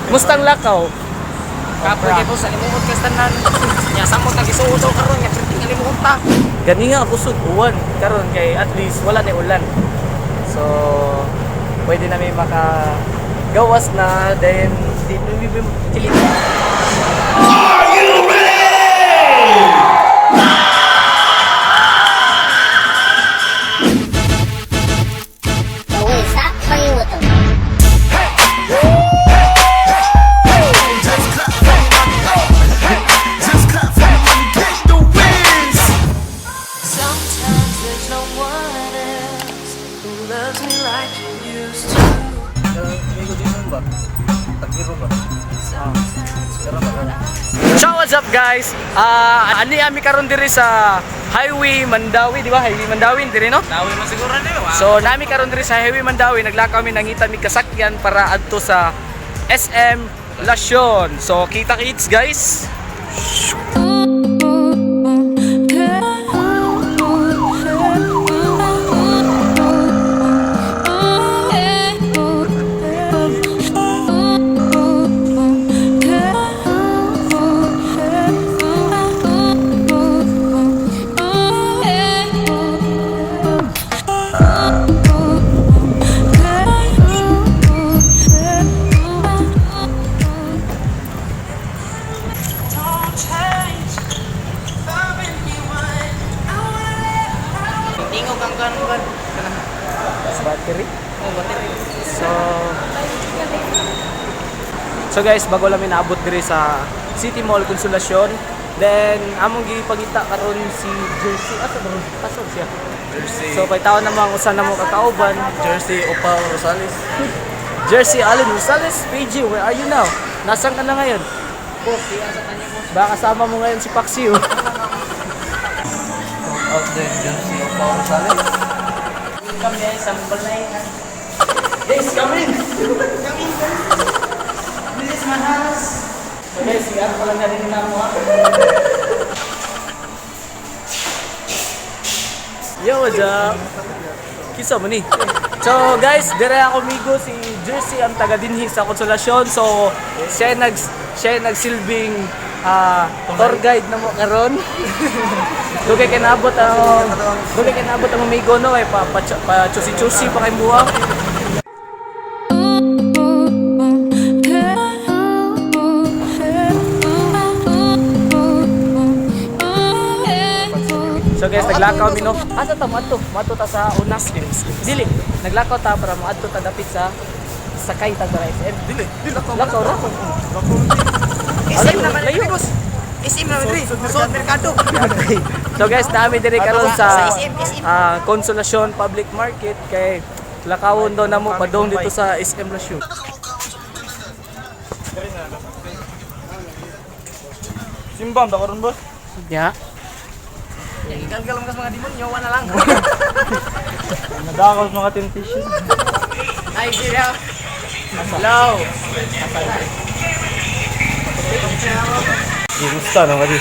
Mustang lakaw. Kapoy kay boss, alimuot kas tanan. Nya samot na gisuod daw karon nya perting alimuot ta. Gani nga kusog uwan karon kay at least wala na ulan. So pwede na may maka gawas na then di chili. Stop playing with them. Just clap for the money, get the wins. Sometimes there's no one else who loves me like you used to. So what's up, guys? Ah, ani ami karon diri sa Highway Mandawi, di ba? Highway Mandawi diri, no? Dawi mo siguro ni wa. So nami karon diri sa Highway Mandawi, naglakaw mi, nangita mi kasakyan para adto sa SM Lasyon. So kita kits, guys. Don't change. Loving you, I wanna let Tingog ang kan kan. Battery. Oh, battery. So guys, bago lang mi naabot diri sa City Mall Consolacion. Then among gipangita karon si Jersey. Asa ba ron? Asa siya? Jersey. So kay taon naman usa na mo kakauban. Jersey Opal Rosales. Jersey Allen Rosales, PG, where are you now? Nasaan ka na ngayon? Boss, siya sa kanya, boss. Baka kasama mo ngayon si Paxio. Out there, Jersey Opal Rosales. Welcome guys sa balay. Guys, come in! This is my house. So guys, si ano pala na rin na mo ha? Yo, what's up? Kisa mo ni. So guys, dire ako migo si Jersey ang taga dinhi sa Konsolasyon. So siya nagsilbing tour guide na mo karon. Dugay kay naabot ang amigo, no, kay pa pa, pa chusi-chusi pa kay buwa. So guys, naglakaw mi, no. Asa ta moadto? Moadto ta sa unas. Dili, naglakaw ta para moadto ta dapit sa sakay ta sa SM. Dili, dili ako. Lakaw ra. SM naman Layo. diri, boss. SM naman diri. Suod merkado. So guys, naami diri karon sa Sa SM, SM. Consolacion Public Market kay lakawon daw namo padong dito sa SM Lasio. Simbang ba karon, boss? Nya. Igalgal mo kas mga demonyo, wala lang. Nadakaw mga temptation. Ay, siya. Hello. Gusto na kadi.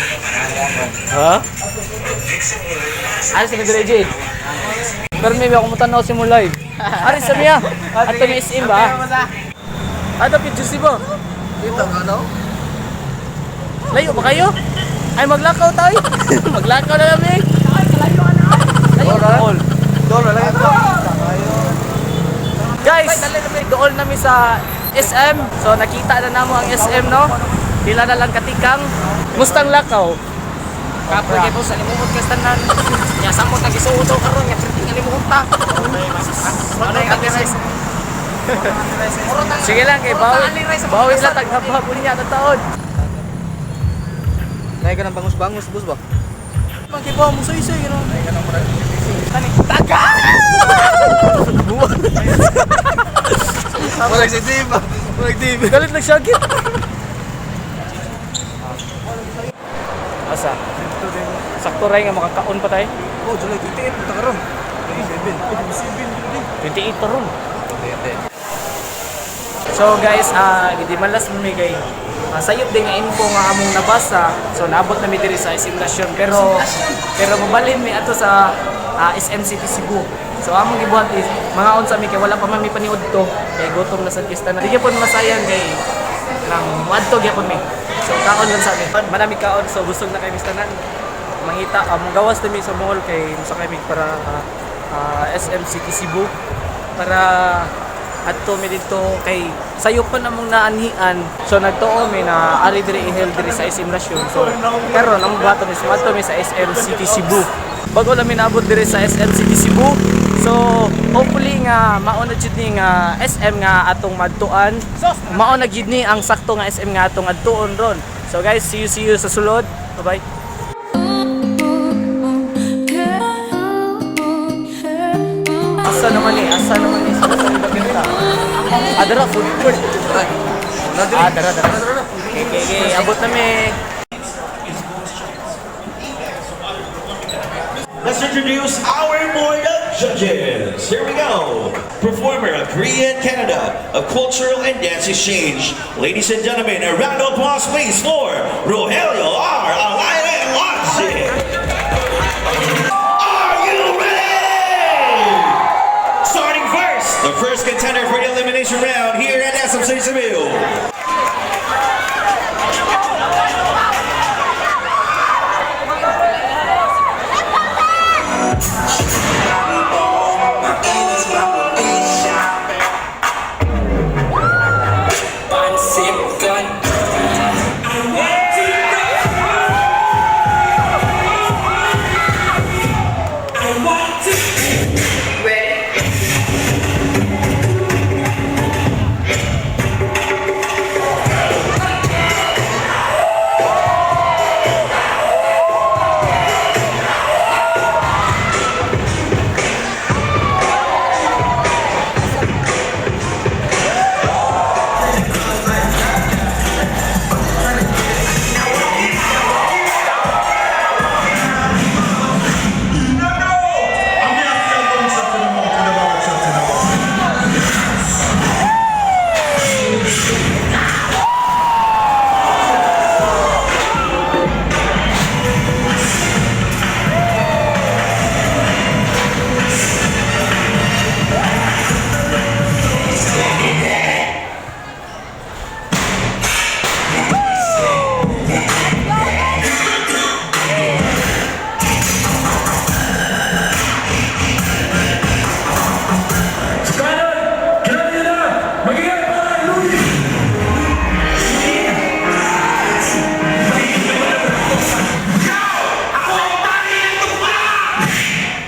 Ha? Ano sa dire, Jay? Pero may ako mo tanaw si mo live. Ari sa miya. Ato ni SM ba? Ato pid si ba? Dito ka no? Layo ba kayo? Ay, maglakaw tayo. Maglakaw na kami. Layo dool. Dool wala ka. Guys, dool nami sa SM. So nakita na namo ang SM, no. Pila na lang katikang. Mustang lakaw. Kapoy kay boss, alimuot kas tanan. Nya samot na gisuod daw karon nya perting alimuot ta. Ano yung rice? Sige lang kay bawi. Bawi sa taghab-hab niya taon. Nay ka ng bangus-bangus, boss ba? Pagkibaw mo say-say gino. Nay ka ng murag. Taga! Wala si Dave. Wala Dave. Galit lang siya git. Asa? Sakto ray nga makakaon pa tayo. Oh, July 28 ta karon. 27. 28 pa ron. So guys, hindi malas mi kay sayop din nga info nga among nabasa. So naabot na mi diri sa SM Lasyon pero pero mobalhin mi ato sa SM City Cebu. So among gibuhat is mga unsa mi kay wala pa man mi paniud to kay gutom na sad kista na. Di gyud pud masayang kay Kanang muadto gyapon mi. So kaon lang sa amin. Marami kaon, so busog na kay mi tanan. Mangita, gawas na mi sa mall kay musakay mi para SM City Cebu para adto mi didto kay sayo pa namong naanhian. So nagtuo mi na ari diri ihel diri sa SM Rasyon. So karon ang buhaton is moadto mi sa SM City Cebu. Bago lang mi naabot diri sa SM City Cebu. So hopefully nga mao na jud ni nga SM nga atong madtuan. Mao na jud ni ang sakto nga SM nga atong adtuon ron. So guys, see you sa sulod. Bye bye. Asa naman ni? Asa naman ni? Asa naman ni? Ah, dara, food court. Ah, dara, dara. Okay. Abot na mi. Let's introduce our board of judges. Here we go. Performer of Korea and Canada of Cultural and Dance Exchange. Ladies and gentlemen, a round of applause please for Rogelio R. Alaire Lodge. Are you ready? Starting first, the first contender for the elimination round here at SM City Cebu.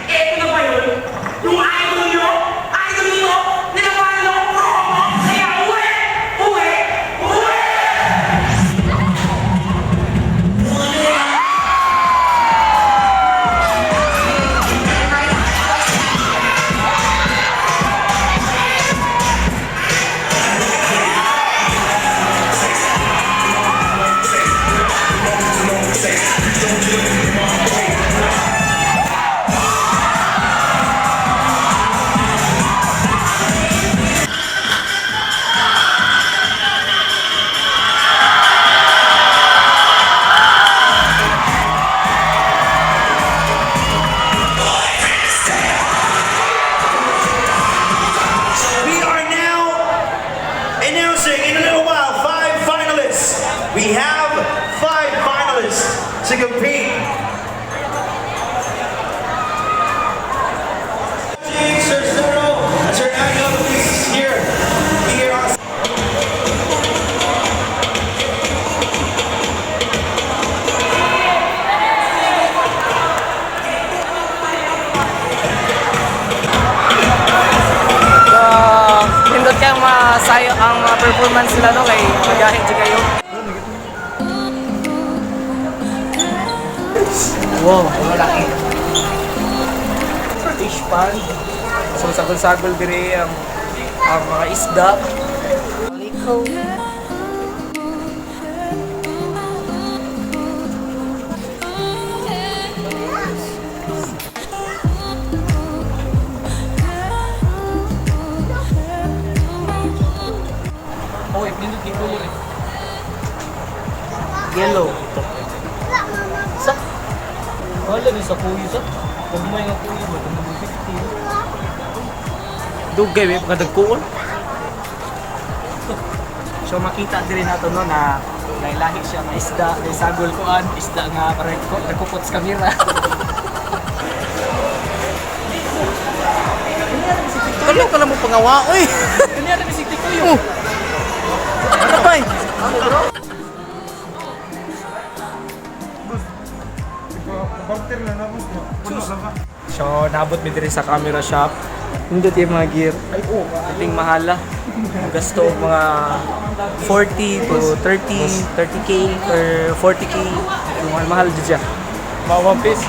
Eto na ba yun? Yung idol nyo? Idol nyo? Nilakanan ako promo! Kaya uwi! Uwi! Uwi! We are now announcing in a little while five finalists. We have five finalists to compete. Sir Zero, Sir Angelo, please here. Here on So, nindot kayong masayo ang mga performance nila no kay magahin jud kayo. Wow, malaki. Fish pond. So sagol-sagol dire ang mga isda. Oh, nindot kay color eh. Yellow. Sa. Wala ni sa kuyo sa. Gagmay nga kuyo ba? Gagmay 50. Dugay, may pagkadagkuon. So makita diri nato no na nailahi siya nga isda, may sagol kuan, isda nga parang nagkupot sa kamera. Kalo ka lang mo pangawa, oy. Kanya rin si Tikoy. Oh. Ano pa eh? So naabot mi diri sa camera shop. Nindot yung mga gear. Ay oh, ating mahala. Gasto og mga 40 to 30, 30K or 40K. Yung mahal mahal jud siya. Mga one piece.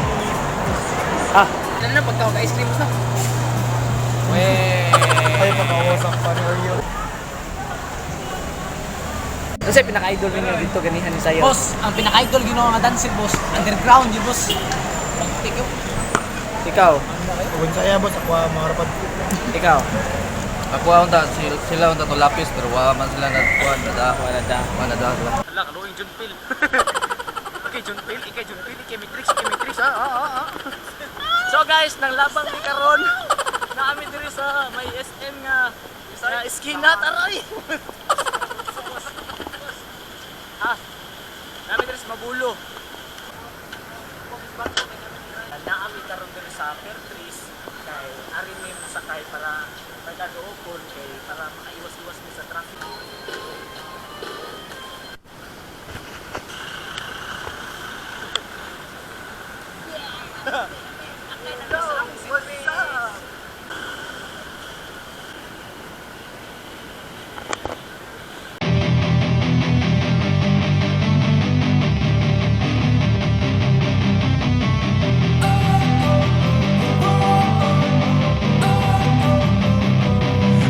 Ah, Ano na pagka ice cream na. Ay, pag-awasap pa ni Oreo. Ano sa'yo pinaka-idol ninyo dito ganihan ni Sayo? Boss, ang pinaka-idol Ginoo nga dancer boss, underground yun boss. Magtik yun. Ikaw, Kung saya boss, ako ang mga rapad. ikaw. Ako ang ta sila, sila ang tato lapis pero wa man sila nagkuan na da. Wala da. Wala da sila. Hala, kaluing John Phil. Okay, John Phil, ikay John Phil, ikay Matrix, ikay Matrix. Ah, ah, ah, ah. So guys, nang labang ni karon, naami diri sa may SM nga sa eskinat aray. Ah. Naami diri sa Mabulo. Naami karon diri sa Fair Trees kay ari mi mosakay para pagkadoopon kay para makaiwas-iwas mi sa traffic. What's up?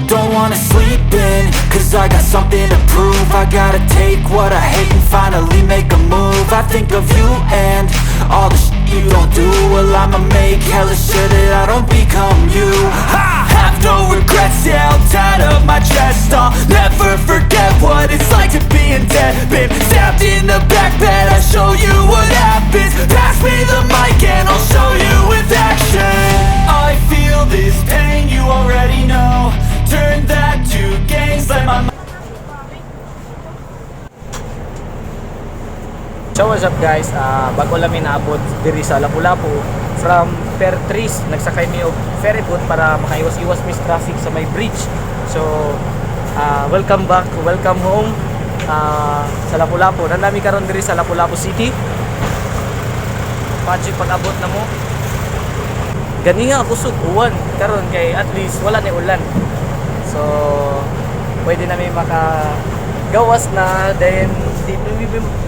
Don't wanna sleep in, cause I got something to prove. I gotta take what I hate and finally make a move. I think of you and all the shit you don't do. Well, I'ma make hella sure that I don't become you. I have no regrets, yeah, I'll tie up my chest. I'll never forget what it's like to be in debt. Been stabbed in the back bed, I'll show you what happens. Pass me the mic and I'll show you with action. I feel this pain, you already know. Turn that to gains, let my So what's up guys, bago lang mi naabot diri sa Lapu-Lapu from Pertris, nagsakay mi og ferry boat para makaiwas-iwas mi sa traffic sa may bridge. So welcome back, welcome home sa Lapu-Lapu. Nandami karon diri sa Lapu-Lapu City. Pachi pag-abot na mo. Gani nga kusog uwan karon kay at least wala ni ulan. So pwede namin maka gawas na then di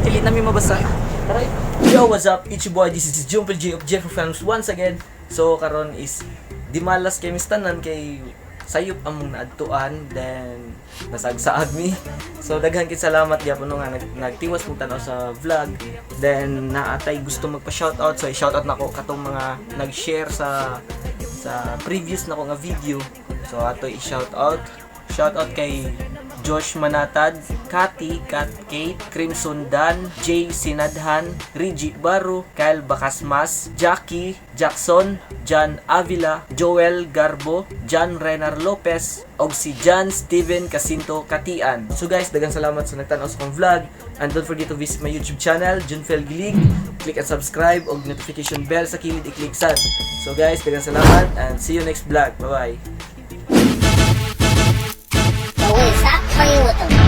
dili namin mabasa. Tara. Yo, what's up? It's your boy. This is Jumper J of Jeffrey Films once again. So karon is di malas kay mistanan kay sayop among naadtuan then nasagsaag mi. So daghan kay salamat gyapon no nga nagtiwas mong tan-aw sa vlog. Then naatay gusto magpa-shoutout, so i-shoutout nako katong mga nag-share sa previous nako nga video. So ato i-shoutout. Shoutout kay Josh Manatad, Kati, Kat Kate, Crimson Dan, Jay Sinadhan, Reggie Baru, Kyle Bacasmas, Jackie Jackson, John Avila, Joel Garbo, John Renar Lopez, og si John Steven Casinto Katian. So guys, daghang salamat sa nagtan-aw sa akong vlog and don't forget to visit my YouTube channel, Junfel Gilig. Click and subscribe og notification bell sa kilid i-click sad. So guys, daghang salamat and see you next vlog. Bye-bye. Sa pangiwot.